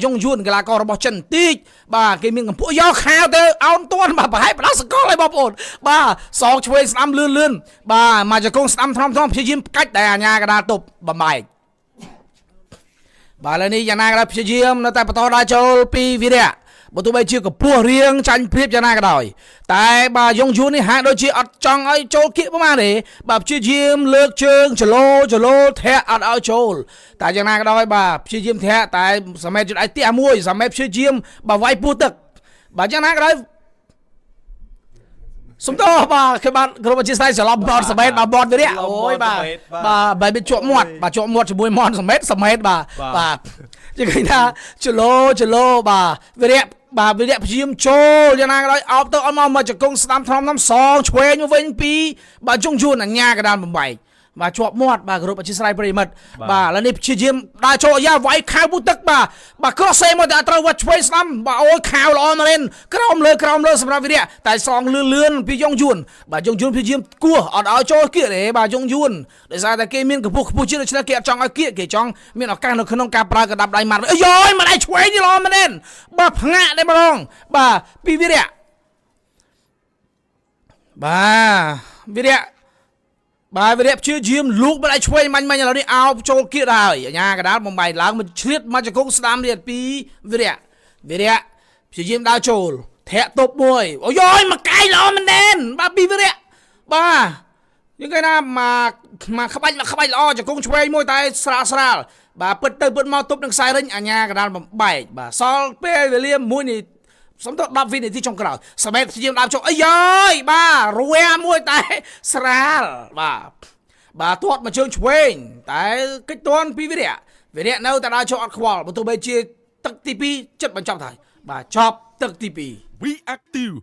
យងយួនកីឡាកររបស់ចិនបន្តិចបាទគេមានកម្ពស់យកខាវទៅអោនតាន់បាទប្រហែលផ្ដោសកលឲ្យបងប្អូនបាទសងឆ្វេងស្ដាំលឿនលឿនបាទមកជង្គង់ស្ដាំថ្នមថ្នមព្យាយាមកាច់តែអាញាកដាលទប់បំបែកបាទឥឡូវនេះយ៉ាងណាក៏ដោយព្យាយាមនៅតែបន្តដើរចូលពីវីរៈបើទោះបីជាកម្ពស់រៀងចាញ់ព្រៀបយ៉ាងណាក៏ដោយតែបាទយងយួននេះហាក់ដូចជាអត់ចង់ឲ្យចូលគៀកប្រហែលទេបាទព្យាយាមលើកជើងចលោចលោធាក់អត់ឲ្យចូលតែយ៉ាងណាក៏ដោយបាទព្យាយាមធាក់តែសម័យជិតឲ្យផ្ទះមួយសម័យព្យាយាមបាទវាយពោះទឹកបាទយ៉ាងណាក៏ដោយសំទោសបាទខ្ញុំបាទក្រុមអធិស្ឋានច្រឡំបតសមេតបាទបតវិរៈអូយបាទបាទបែបវាជាប់មាត់បាទជាប់មាត់ជាមួយមន់សមេតសមេតបាទបាទជាឃើញថាចលោចលោបាទវិរៈបាទវិរៈព្យាយាមចូលយ៉ាងណាក៏ដោយអោបទៅអត់មកមកជង្គង់ស្ដាំថ្នមថ្នមសងឆ្វេងមកវិញពីបាទជុងជួនអញ្ញាកដាលបំបែកបាទជាប់មាត់បាទគ្រប់អធិស្ឋានប្រិមិត្តបាទឥឡូវនេះព្យាយាមដើរចូលអាយ៉ាវាយខៅពុទឹកបាទបាទក្រោះសេមកតែអត់ត្រូវវត្តឆ្វេងស្ដាំបាទអូយខៅល្អមែនក្រោមលើក្រោមលើសម្រាប់វិរៈតែសងលឿនលឿនពីយងយួនបាទយងយួនព្យាយាមគោះអត់ឲ្យចូលគៀកទេបាទយងយួនដោយសារតែគេមានកម្ពស់ខ្ពស់ជាងដូច្នេះគេអត់ចង់ឲ្យគៀកគេចង់មានឱកាសនៅក្នុងការប្រើកដាប់ដៃម៉ាត់អាយយមិនឲ្យឆ្វេងនេះល្អមែនបាទផ្ងាក់តែម្ដងបាទពីវិរៈបាទវិរៈបាទវិរៈព្យាយាមលូកមិនឲ្យឆ្វេងមាញ់មាញ់ឥឡូវនេះអោបចូលគៀកហើយអាញាកដាលបំបែកឡើងមកឆ្លៀតមកជង្គង់ស្ដាំទៀតពីវិរៈវិរៈព្យាយាមដើរចូលធាក់ទប់មួយអូយយមកកែងល្អមែនទែនបាទពីវិរៈបាទយើងគេណាមកមកក្បាច់មកក្បាច់ល្អជង្គង់ឆ្វេងមួយតែស្រាលស្រាលបាទពិតទៅពិតមកទប់នឹងខ្សែរិញអាញាកដាលបំបែកបាទសល់ពេលវេលាមួយនេះសំទោស10វិនាទីចុងក្រោយសមេតព្យាយាមដើរចូលអីយយបាទរួមួយតែស្រាលបាទបាទទាត់មកជើងឆ្វេងតែកិច្ចតន់ពីវិរៈវិរៈនៅតែដើរចូលអត់ខ្វល់បើទោះបីជាទឹកទី2ចិត្តបញ្ចប់ទៅហើយបាទចប់ទឹកទី2 We Active.